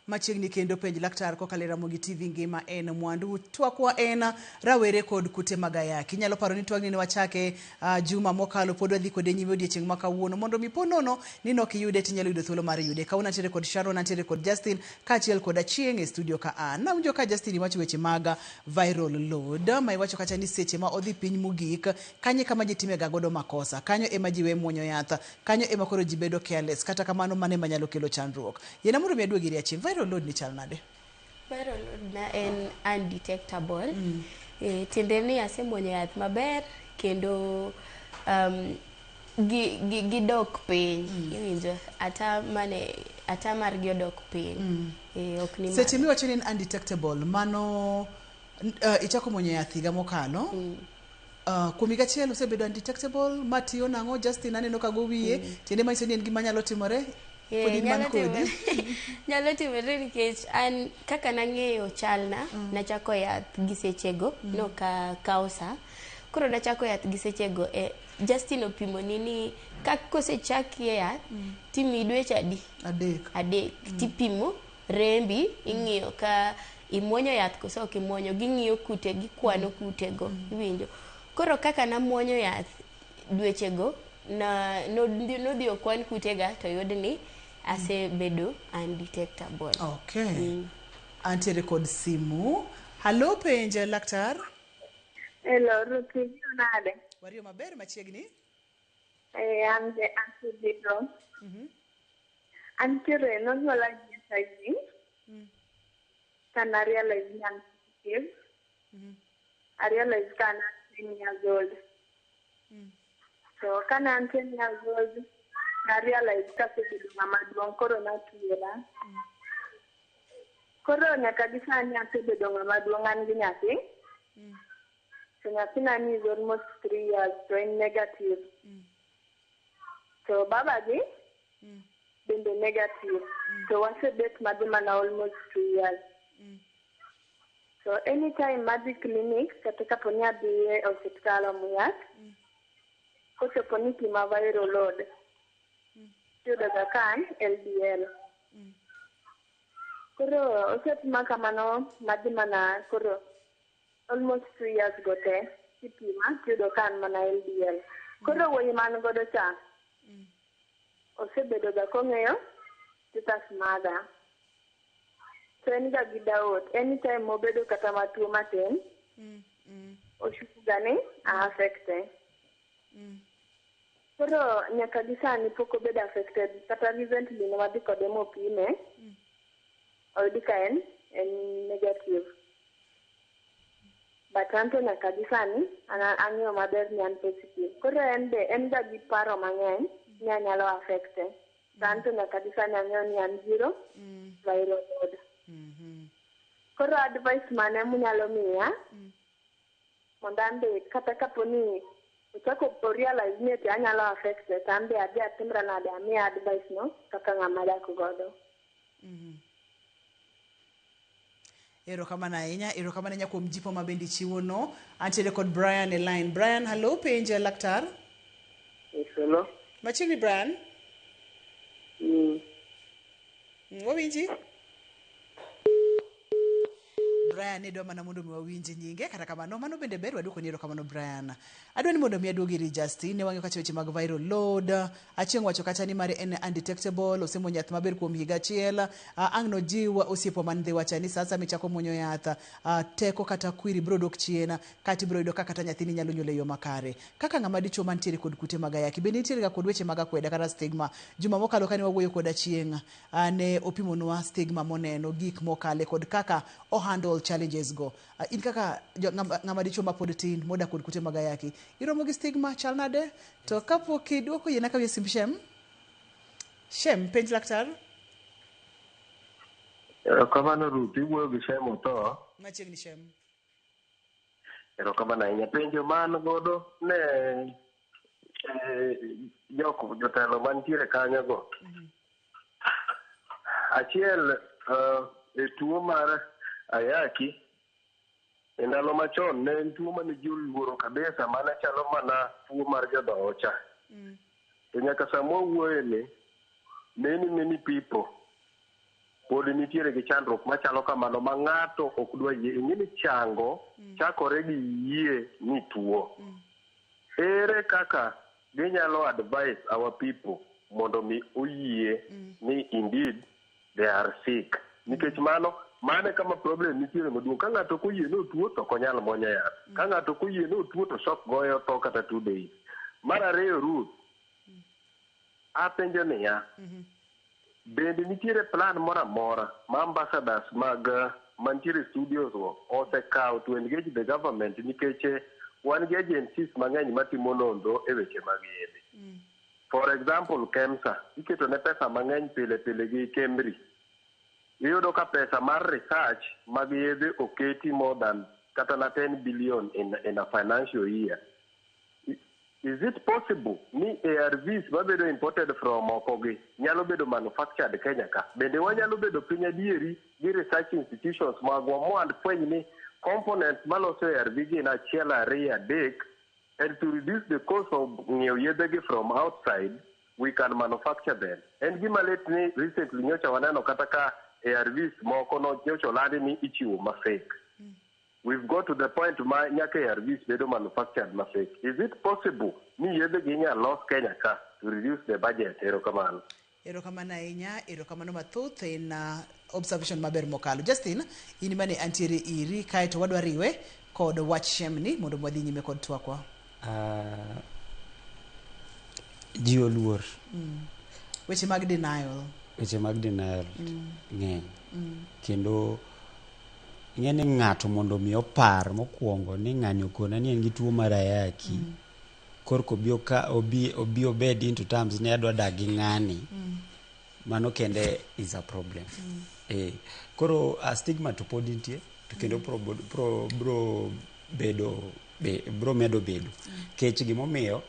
Machiegni kendo penj laktar kokalo e Ramogi TV ngima en mwandu. Twakwa en rawere kod kute mag ayaki. Inyalo paro ni twagni ne wachake juma mokalo, pod wadhi kode nyime odiechieng' ma kawuono. Mondo mi po nono ni nok iyude tinyalo yudo thuolo mar yude. Kawuono antiere kod Sharon, antiere kod Justin kaachiel kod Achieng' e studio ka an. Nawinjo ka Justin iwacho weche mag viral load, ma iwacho kacha ni seche ma odhi piny mogik, kanyo kama ji timega godo makosa, kanyo ema ji we muonyo yath, kanyo ema koro ji bedo careless. Kata kamano mano ema nyalo kelo chandruok. Yiena mondo mi aduogi iri Achieng'. Viral load ni chal nade? Viral load na en undetectable. Tiende ni asemuonyo yath maber kendo gidok piny. Iwinjo ata margi odok piny. Ok ni seche miwacho ni en undetectable, mano ichako muonyo yath higa mokalo. Kuom higa achiel osebedo undetectable, matiyo nang'o? Justin aneno ka go wiye, tiende manyiso ni en gima nyalo timore. Nyalo timore nikech an kaka nang'eyo chalna, nachako yath gi sechego, nokakawo sa. Koro nachako yath gi sechego, Justin opimoni ni ka kosechakie yath, timiyi dweche adi? Adek. Tipimo rembi, ing'iyo ka imuonyo yath koso ok imuonyo, ging'iyo kute, gikwano kutego, iwinjo. Koro kaka namuonyo yath dwechego, nodhi okwan kutega to yud ni asebedo undetectable. Okay. Antiere kod simu. Hallo penj laktar. Hello, Ruth, iriyo nade? Wariyo maber machiegni. An Sudiro. Antiere nonyuola gi HIV. Kana realize ni an positive. I realize kana 10 years old. So kana an 10 years old, na realize kasebedo ng'ama duong' koro natuora. Koro nyaka gi sani asebedo ng'ama duong' an gi nyathi. To nyathina ni is almost 3 years, to en negative. To babagi bende negative. To wasebet madhi mana almost 2 years. So anytime madhi clinic, kata kapo ni adhi e osiptal omo yath, kochopo ni pima viral load, iyudo ga ka an LDL. Koro osepima kamano madhi mana koro almost 2 years go te, ipima tiyudo ka an mana LDL. Koro wuoyi ma an godo cha, osebedo ga kong'eyo status maga. To en ga gi doubt, anytime mobedo kata matuo matin, oshuku ga ni a affected. Koro nyaka gi sani pok obedo affected, kata recently ne wadhi kode mopime, oyudi ka en negative. But anto nyaka gi sani ang'eyo maber ni an positive. Koro en be en ga gi paro mang'eny ni anyalo affected. To anto nyaka gi sani ang'eyo ni an zero viral load. Koro advice mane munyalo miya mondo an be kata kapo ni ochako realize ni ati anyalo affected, to an be adhi atimra nade amiya advice no kaka ng'ama dak godo. Erokamano ahinya, erokamano ahinya kuom jipo ma bende ichiwono. Antiere kod Brian e line. Brian, hello, penj laktar. Yes, hello. Machiegni Brian. Wawinji? Brian ne dwa mana mondo mi wawinj nyinge kata kamano mano bende ber waduoko ni erokamano Brian. Adwa ni mondo mi aduog iri Justin ne wang'eyo kacha weche mag viral load. Achieng' wacho kacha ni mare en undetectable, osemuonyo yath maber kuom higa achiel. Ang' nojiw osiepwa man dhi wacha ni sasa michako muonyo yath, teko kata kwiri biro dok chien, kata ibiro yudo ka kata nyathini nyalo nyuol e yo makare. Kaka ng'ama dichuo mantiere kod kute mag ayaki, bende nitiere ga kod weche mag akweda kata stigma. Juma mokalo kane wawuoyo kod Achieng', ne opimonwa stigma moneno, gik mokale kod kaka o handle challenges go. In kaka ng'ama dichuo mapod tin modak kod kute mag ayaki, iromo gi stigma chal nade? To kapok iduoko yiena kawiye simb Shem. Shem, penj laktar. Erokamano Ruth, iwuoyo gi Shem Otho. Machiegni Shem. Erokamano ahinya. Penjo ma an godo ne jok jotelo mantiere kanyo go. Achiel, e tuo mar ayaki e ndalo machon ne en tuo mane ji oluoro kabisa, mane chalo mana tuo mar jodhoho cha. To nyaka sama wawuoye ni, many many people pod nitiere gi chandruok machalo kamano ma ng'ato ok dwa yie. Ing'e ni chango chakore gi yie ni tuo. Ere kaka ginyalo advise our people mondo mi oyie ni indeed they are sick? Nikech mano mano e kama problem nitiere maduong'. Ka ng'ato ok oyie ni otuo to ok onyal muonyo yath. Ka ng'ato ok oyie ni otuo to shock goye otho kata 2 days. Mar ariyo Ruth, apenjo niya, bende nitiere plan moro amora ma ambassadors mag mantiere studios go osekawo to engage the government, nikech wan gi agencies mang'eny matimo nonro e weche mag yedhe. For example, KEMSA iketo ne pesa mang'eny pile pile gi KEMRI. Iyudo ka pesa mar research mag yedhe oketi more than kata na 10 billion in a financial year. Is it possible ni ARVs mabedo imported from oko gi nyalo bedo manufactured Kenya ka? Bende wanyalo bedo piny adieri gi research institutions magwa mondo fweny ni components maloso ARV gin 1, 2, 3, and to reduce the cost of ng'iewo yedhe gi from outside, we can manufacture them. En gima lit ni recently nyocha waneno kata ka ARVs moko no nyocha olandi ni ichiwo ma fake. We've got to the point ma nyaka ARVs bedo manufactured ma fake. Is it possible ni yedhe gi inyalo los Kenya ka to reduce the budget? Erokamano. Erokamano ahinya, erokamano mathoth en observation maber mokalo. Justin, in mane antiere iri kaeto wadwa riwe kod wach Shem ni mondo wadhi nyime kod twakwa. Ji oluor. Weche mag denial. Weche mag denial ng'eny. Kendo ing'e ni ng'ato mondo mi opar mokwongo ni ng'ani okona ni en gi tuo mar ayaki. Korka obi obed into terms ni adwa dak gi ng'ani. Mano kende is a problem. Koro stigma to pod nitie to kendo bro bedo bro medo bedo. Kech gimomiyo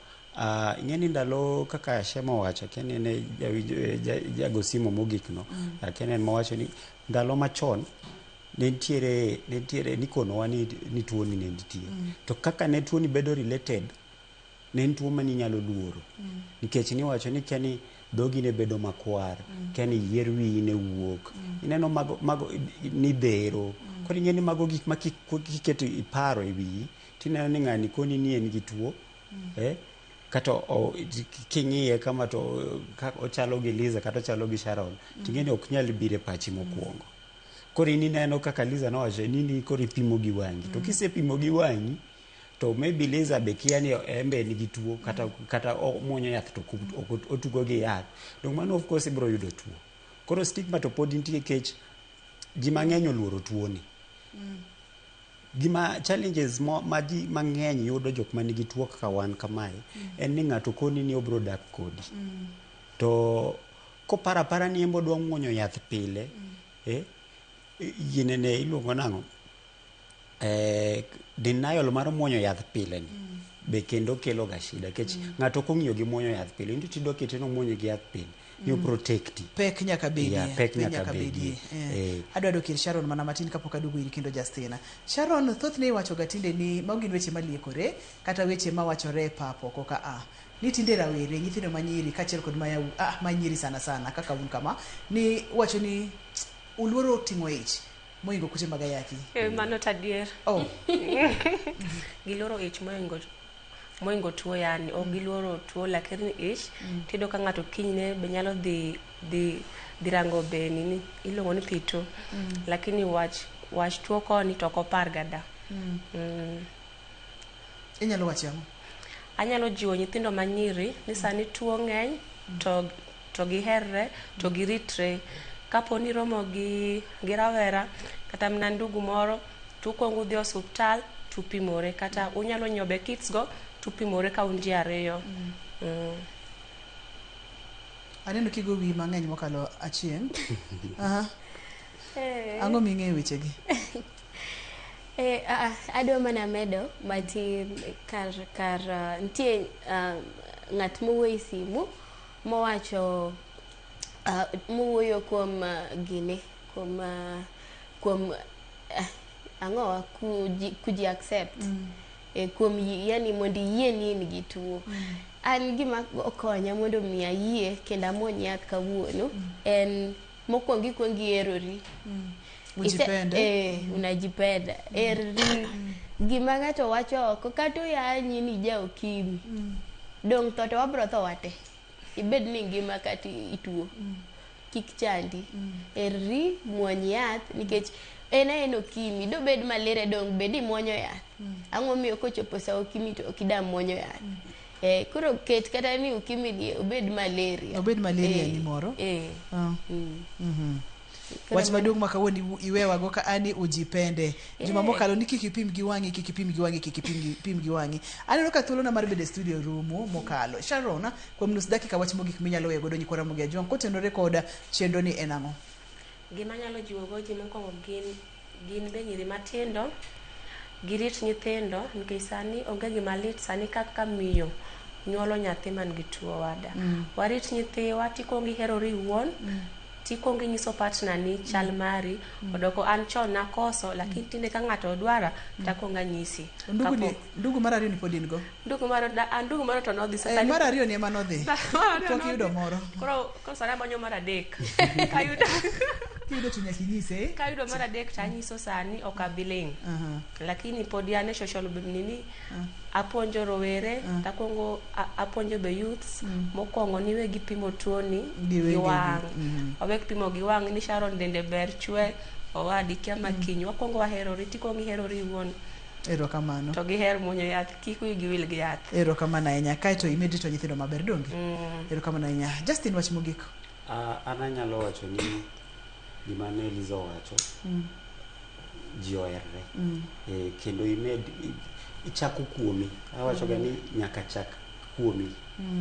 ing'e ni ndalo kaka Shem owacho, akia ni en jago simo mogik no, akia ni en mowacho ni ndalo machon ne nitiere nikonowa ni tuoni ne nitie. To kaka ne tuoni bedo related, ne en tuo mane inyalo luoro. Nikech niwacho ni kia ni dhogi ne bedo makwar, kia ni yier wiyi ne wuok. Ineno mago ni dhero. Koro ing'e ni mago gik ma kiketo iparo e wiyi, tineno ni ng'ani koni ni en gi tuo. Kata king'iye kama to ochalo gi Liza kata ochalo gi Sharon, ting'e ni ok nyal biro e pachi mokwongo. Koro in ineno kaka Liza nowacho ni koro ipimo gi wang'i. To kisepimo gi wang'i, to maybe Liza be kia ni en be nigi tuo kata omuonyo yath to otugo gi yath. Dong mano of course ibiro yudo tuo. Koro stigma to pod nitie kech ji mang'eny oluoro tuo ni. Gima challenges ma ji mang'eny yudo jok manigi tuo kaka wan kamae, en ni ng'ato koni ni obiro dak kodi. To koparo apara ni en be odwa muonyo yath pile, ginene iluongo nang'o? Denial mar muonyo yath pile ni be kendo kelo ga shida. Nikech ng'ato ok ong'iyo gi muonyo yath pile, in to tidwa kete ni omuonyo gi yath pile. ni oprotecti. Pek nyaka bedie. Yeah, pek nyaka bedie. Eh. Adwa dok ir Sharon mana matin kapok aduogo iri kendo Justina. Sharon, thothne iwacho ga tinde ni mago gin weche maliekore kata weche mawachore e pap oko ka a. Ni tinde rawere, nyithindo manyiri kaachiel kod ma manyiri sana sana kaka un kama, ni wacho ni uluoro ting'o ich moingo kute mag ayaki. Mano to adier. Oh. Giluoro ich moingo tuo yani, ok giluoro tuo lakini ich, tiyudo ka ng'ato kinyne be nyalo dhi rango be nini iluongo ni pito. Lakini wach tuo koni to ok opar ga da. Inyalo wacho ang'o? Anyalo jiwo nyithindo manyiri ni sani tuo ng'eny to giherre to giritre. Kapo ni romo gi rawera kata mana ndugu moro, tukwongo udhi osuptal tupimore, kata unyalo nyiewo be kits go tupimore ka un ji ariyo. Aneno kigo wiyi mang'eny mokalo achieng'. Ang'o ming'eyo wechegi? Adwa mana medo matin kar nitie ng'at mowuoyo e simu mowacho mowuoyo kuom gine kuom ang'owa kuji accept kuom yani mondo iyie ni in gi tuo. An gima okonya mondo mi ayie kendo amuony yath kawuono en mokwongo ikuongo iherori. Ujipende. Unajipenda. Erri gima ng'ato wacho oko kata oyanyi ni ja okimi. Dong' tho to wabro tho wate. Ibed ni ngima kata ituo. Kik chandi. Erri muony yath nikech en aena okimi. Dobed malaria dong' bed imuonyo yath. Ang'o miyo kochopo sa okimi to ok ida muonyo yath. Koro ket kata ni ukimi ni obed malaria. Obed malaria ni moro. Wach maduong' ma kawuono iwewago ka ani ujipende. Juma mokalo ni kik ipim gi wang'i, kik ipim gi wang'i, kik ipim gi wang'i. Aneno ka thuolona mar bedo e studio rumo mokalo. Sharon, kuom nus dakika wach mogik minyalo weyo godo nyikwa Ramogi Ajwang' kotenore kod chenro ni en ang'o? Gima anyalo jiwo go ji mokwongo gin be nyiri matindo, girit nyithindo nikech sani onge gima lit sani kaka miyo nyuolo nyathi man gi tuo wada. Warit nyithiwa tikwongo iherori iwuon. Tikwongo inyiso partner ni chal mari. Odoko an chon nakoso lakini tinde ka ng'ato dwara takwongo anyisi. Ndugu mar ariyo ni pod in go? Ndugu mar to nodhi sasa. Mar ariyo ni ema nodhi. Pok iyudo moro. Koro sani amanyo mar adek. Kiyudo to nyaka inyise. Kayudo mar adek to anyiso sani ok abi ling'. Lakini pod an e social nini apuonjo rowere takwongo apuonjo be youths mokwongo ni wegi pimo tuoni gi wang'. Wawek pimo gi wang' ni Sharon dende ber chwe owadi kia makiny. Wakwongo waherori tikwongo iherori iwuon. Erokamano. To giher muonyo yath kik wigi wil gi yath. Erokamano ahinya. Kaeto imed rito nyithindo maber donge? Erokamano ahinya. Justin, wach mogik. An anyalo wacho ni gima ne Liza owacho ji oherre. Kendo imed ichako kuomi. Awacho ga ni nyaka chak kuomi.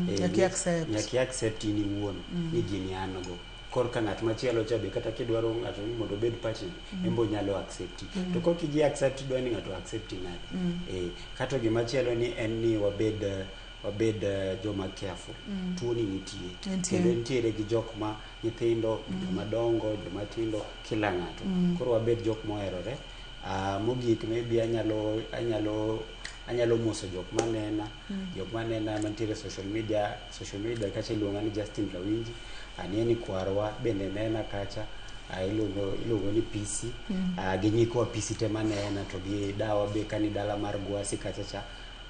Nyaka accept in iwuon ni gini an go. Kor ka ng'at machielo cha be kata kidwaro ng'ato ni mondo obed partner, en be onyalo accept. To kok iji accept idwa ni ng'ato accept nade. Kato gimachielo ni en ni wabed joma careful. Tuo ni nitie. Kendo nitiere gi jok ma nyithindo, joma dongo, joma tindo, kila ng'ato. Koro wabed jok moherore. Mogik maybe anyalo moso jok manena, jok manena mantiere social media kacha iluonga ni Justin Rawinji. Ang'e ni kwarwa bende nena kacha, iluongo ni PC. Gi nyikwa PC te manena to gi dawa be kani dala mar Gwasi kacha cha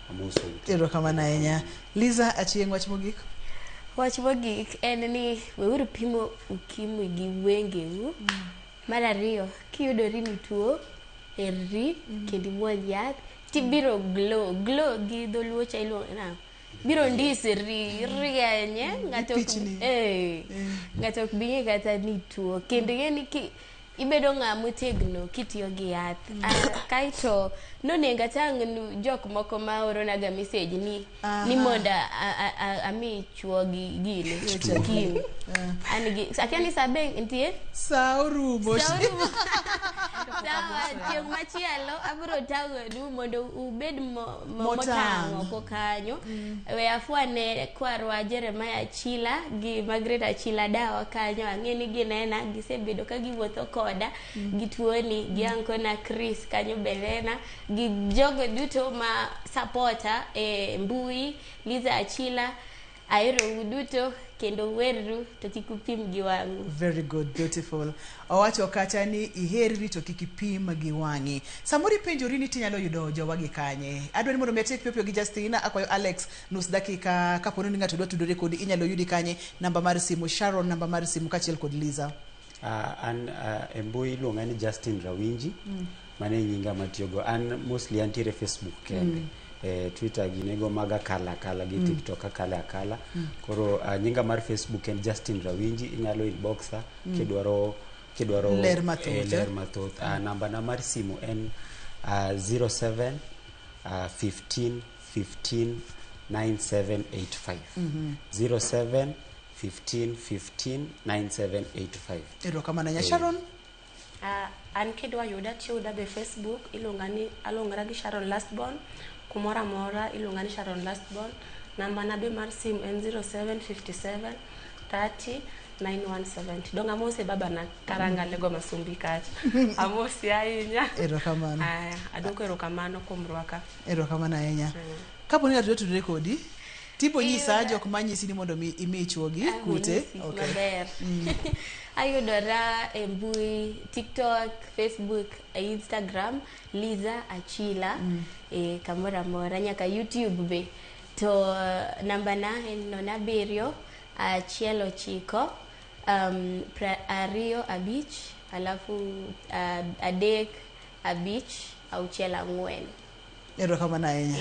amoso. Erokamano ahinya. Liza Achieng', wach mogik? Wach mogik en ni weuru pimo ukimwi gi wengeu. Mar ariyo, kiyudori ni tuo, erri kendo imuony yath tibiro glow gi dholuo cha iluongo nang'o? Biro ndisri rieny ng'ato ok bi ng'e kata ni tuo. Kendo ing'e ni Ibedo ng'a motegno kitiyo gi yath. Kaeto nonego atang' jok moko ma oronaga message ni ni mondo ami chuogi gini kim. An gi akia ni sa be nitie? Sa orumo. Sa orumo. Sawa, chieng' machielo abiro tang'onu mondo ubed motang' oko kanyo. We afwane kwarwa Jeremiah Achila gi Margaret Achila dawa kanyo, ang'e ni ginena, gisebedo ka giwuotho koda gi tuoni, gi ankona Chris kanyo be nena, gi jogo duto ma supporta e mbui, Liza Achila, aherou duto kendo werru to kik upim gi wang'u. Very good, beautiful. Owacho kacha ni iherri to kik ipim gi wang'i. Samoro ipenjori ni tinyalo yudo jowagi kanye. Adwa ni mondo mi atiek piyo piyo gi Justin, akwayo Alex nus dakika kapo ni ng'ato dwa tudore kodi inyalo yudi kanye, namba mar simu Sharon, namba mar simu kaachiel kod Liza. An e mbui iluonga ni Justin Rawinji. Mano e nyinga matiyogo. An mostly antiere Facebook kende. Twitter ginego mag akala akala gi TikTok akala akala. Koro nyinga mar Facebook en Justin Rawinji, inyalo inboxa kidwaro ler mathoth. Ler mathoth. Namba na mar simu en 07 15 15 9785. 07 15 15 9785. Erokamano nya Sharon. An kidwa yuda tiyuda be Facebook, iluonga ni aluongora gi Sharon Lastborn, kumoro amora iluonga ni Sharon Lastborn. Namba na be mar simu en 0757 30 9170. Dong amose baba na karanga lego masumbi kacha. Amosi ahinya. Erokamano. Aduoko erokamano kuom rwaka. Erokamano ahinya. Kapo ni ng'ato dwa tudore kodi, tipo nyisa jok manyisi ni mondo mi imi chuogi kute. Okay. Maber. Ayudora e mbui TikTok, Facebook, Instagram, Liza Achila, kamoro amora nyaka YouTube be. To namba na en 07 1 9 2 5 alafu 3 5 6 4. Erokamano ahinya.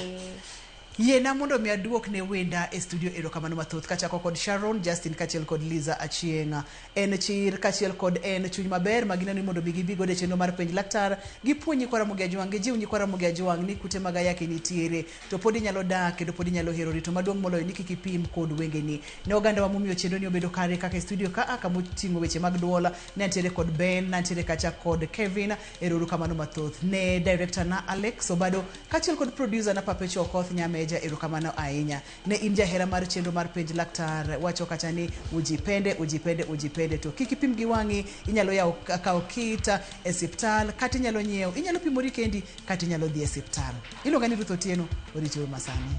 Yiena mondo mi aduok ne wenda e studio erokamano mathoth kachako kod Sharon, Justin kaachiel kod Liza Achieng'. En chir kaachiel kod en chuny maber ma gineno ni mondo mi gibi godo e chenro mar penj laktar, gipuonj nyikwa Ramogi Ajwang', gijiw nyikwa Ramogi Ajwang' ni kute mag ayaki nitiere to pod inyalo dak kendo pod inyalo herori, to maduong' moloyo ni kik ipim kod wengeni. Ne ogandawa momiyo chenro ni obedo kare kaka e studio ka kamoting'o weche mag duol, ne antiere kod Ben, ne antiere kacha kod Kevin, erokamano mathoth. Ne director na Alex Obado kaachiel kod producer na Papecho Okoth Nyame, erokamano ahinya. Ne in jahera mar chenro mar penj laktar, wacho kacha ni ujipende, ujipende, ujipende to kik ipim gi wang'i. Inyalo yawo kawo kit e siptal kata inyalo nyiewo, inyalo pimori kendi kata inyalo dhi e siptal. Iluonga ni Ruth Otieno, oriti masani.